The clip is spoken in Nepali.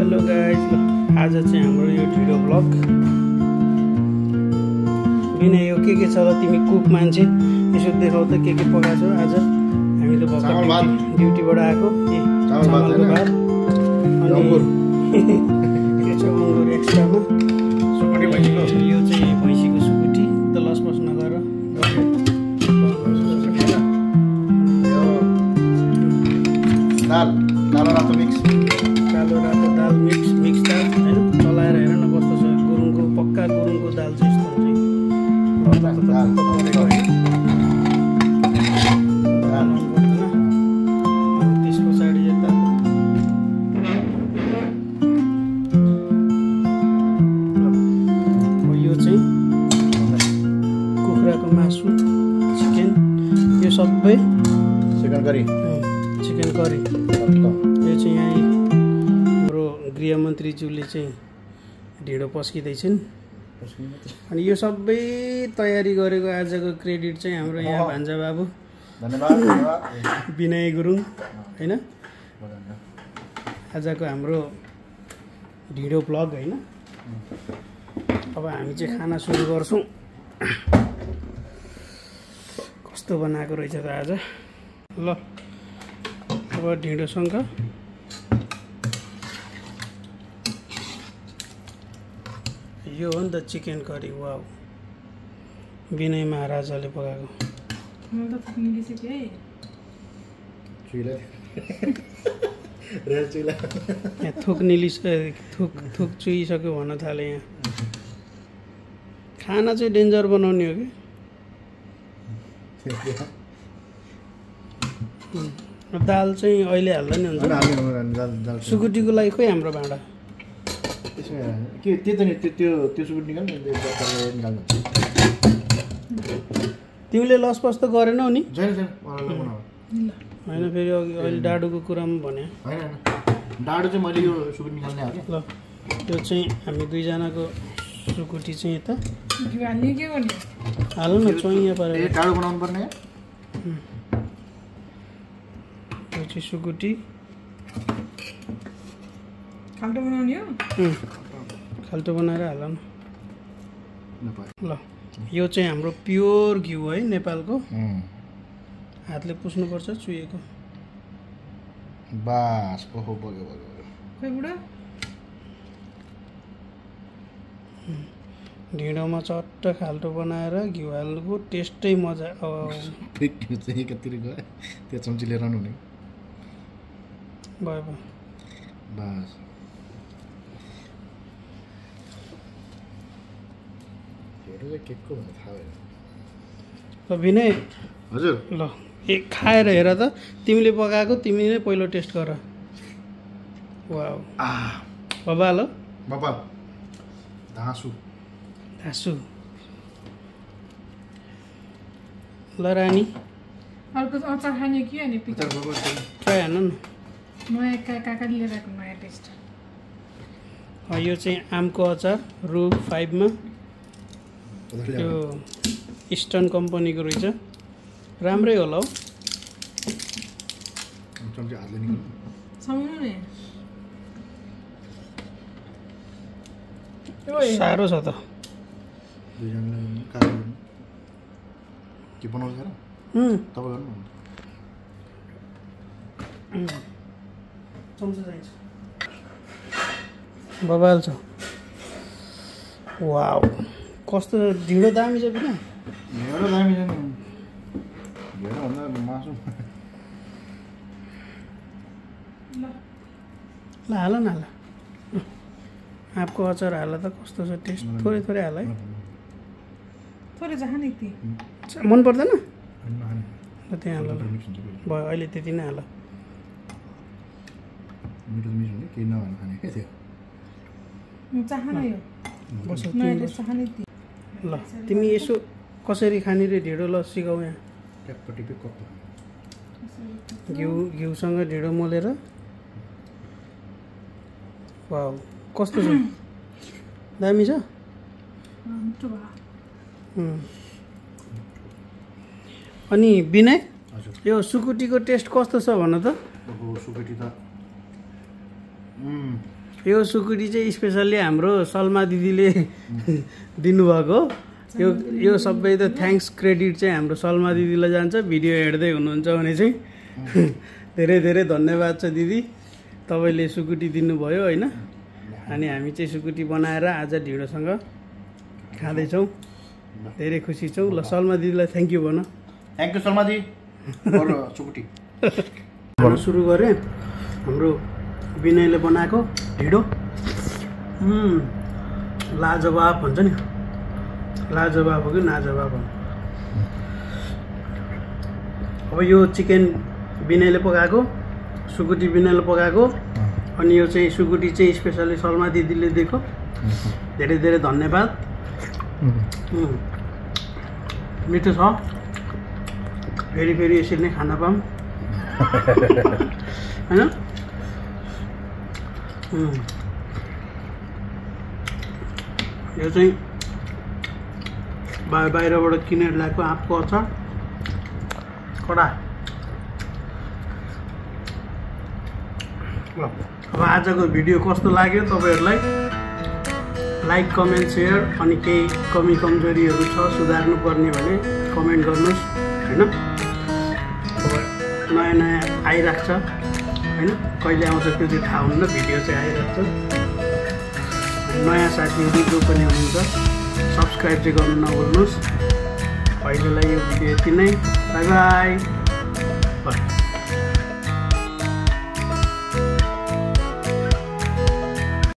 हेलो गाइज, आज चाहिँ हाम्रो यो ढिडो ब्लग बिना यो के छ र तिमी कुक मान्छे यसो देखाउ त के पकाएको छौ आज। हामी त भर्खर ड्युटीबाट आएको चामलको भात अनि अङ्गुर एक्स्ट्रामा सुकुटी भैँसीको, यो चाहिँ भैँसीको सुकुटी त लसपस नगर दाल कालो रातो मिक्स दाल मिक्स दाल हैन। चलाएर हेर न कस्तो छ, गुरुङको पक्का गुरुङको दाल चाहिँ यस्तो हुन्छ। त्यस पछाडि यता यो चाहिँ कुखुराको मासु, चिकन, यो सबै चिकन करी यो चाहिँ यहाँ हाम्रो गृहमन्त्रीज्यूले चाहिँ ढिँडो पस्किँदैछन्। अनि यो सबै तयारी गरेको आजको क्रेडिट चाहिँ हाम्रो यहाँ भान्जा बाबु विनय गुरुङ हैन। आजको हाम्रो ढिँडो ब्लग हैन। अब हामी चाहिँ खाना सुरु गर्छौँ। कस्तो बनाएको रहेछ त आज। ल अब ढिँडोसँग यो हो नि त चिकन करी। वाउ, विनय महाराजाले पकाएको। यहाँ थुक चुइसक्यो भन्न थाले। यहाँ खाना चाहिँ डेन्जर बनाउने हो कि। दाल चाहिँ अहिले हाल्दा नि हुन्छ। सुकुटीको लागि खोइ हाम्रो भाँडा तिमीले लसपस त गरेनौ नि होइन। फेरि अहिले डाडुको कुरामा भने डाडु चाहिँ मैले यो सुकुटी निकाल्ने हो। ल यो चाहिँ हामी दुईजनाको सुकुटी चाहिँ यता हाल्नु न चोइया पारेर डाडु बनाउनु पर्ने। यो चाहिँ सुकुटी खाल्टो बनाउने हो। खाल्टो बनाएर हाल न। ल यो चाहिँ हाम्रो प्योर घिउ है, नेपालको। हातले पुस्नुपर्छ चुहिएको। बास ओहो बग्यो खोइ बुढा ढिँडोमा चट्ट खाल्टो बनाएर घिउ हाल्नुको टेस्टै मजा। घिउ चाहिँ एकातिर गयो, त्यो चम्ची लिएर आउनु हुने भयो बास। केकको भन्ने थाहा भएन। ल विनय हजुर ल एक खाएर हेर त, तिमीले पकाएको तिमी नै पहिलो टेस्ट गर। वाउ बाबा ल बाबा धाँसु ल रानी अर्को अचार खाने कि अनि पिक्चर ट्राई हान न। नयाँ काकाले लिएर आएको नयाँ टेस्ट। यो चाहिँ आमको अचार रु 5 मा। यो इस्टर्न कम्पनीको रहेछ, राम्रै होला हौ। साह्रो छ त। के बनाउँछ र तपाईँ गर्नु चम्चा चाहिन्छ बबाल छ। वाउ कस्तो ढिँडो दामी छ बिना। ढिँडो दामी छ नि, ढिँडो भन्दा मासु। ल हाल न हाल, आँपको अचार हाल त कस्तो छ टेस्ट। थोरै थोरै हाल है, थोरै जहाँ नि ती मन पर्दैन ल त्यहाँ हाल। भयो अहिले त्यति नै हाल। मिठो मिठो हुने केही नभएर खाने क्या त्यो चाहना यो बस नयाँ चाहने ती। ल तिमी यसो कसरी खाने रे ढिँडो, ल सिकाऊ। यहाँ घिउसँग ढिँडो मोलेर। वाउ कस्तो छ, दामी छ। अनि विनय यो सुकुटीको टेस्ट कस्तो छ भन त। सुकुटी त यो सुकुटी चाहिँ स्पेसल्ली हाम्रो सलमा दिदीले दिनुभएको यो सबै त थ्याङ्क्स क्रेडिट चाहिँ हाम्रो सलमा दिदीलाई जान्छ। भिडियो हेर्दै हुनुहुन्छ भने चाहिँ धेरै धेरै धन्यवाद छ दिदी, तपाईँले सुकुटी दिनुभयो होइन। अनि हामी चाहिँ सुकुटी बनाएर आज ढिँडोसँग खाँदैछौँ, धेरै खुसी छौँ। ल सलमा दिदीलाई थ्याङ्क यू भन। थ्याङ्क यू सलमा दी सुकुटी खाना सुरु गरेँ। हाम्रो विनयले बनाएको ढिँडो लाजवाब भन्छ नि, लाजवाब हो कि नाजवाब हो। अब यो चिकन विनयले पकाएको, सुकुटी विनयले पकाएको, अनि यो चाहिँ सुकुटी चाहिँ स्पेसली सलमा दिदीले दिएको। धेरै धेरै धन्यवाद। मिठो छ, फेरि फेरि यसरी नै खान पाऊँ होइन। यो चाहिँ बाहिरबाट किनेर ल्याएको आँपको अचार कडा। अब आजको भिडियो कस्तो लाग्यो तपाईँहरूलाई लाइक कमेन्ट सेयर, अनि केही कमी कमजोरीहरू छ सुधार्नु पर्ने भने कमेन्ट गर्नुहोस् होइन। अब नयाँ नयाँ आइरहेको छ होइन, कहिले आउँछ त्यो चाहिँ थाहा हुन्न, भिडियो चाहिँ आइरहेको छ। नयाँ साथीहरू जो पनि हुनुहुन्छ सब्सक्राइब चाहिँ गर्नु नभुल्नुहोस्। अहिलेलाई यो भिडियो यति नै, बाई बाई।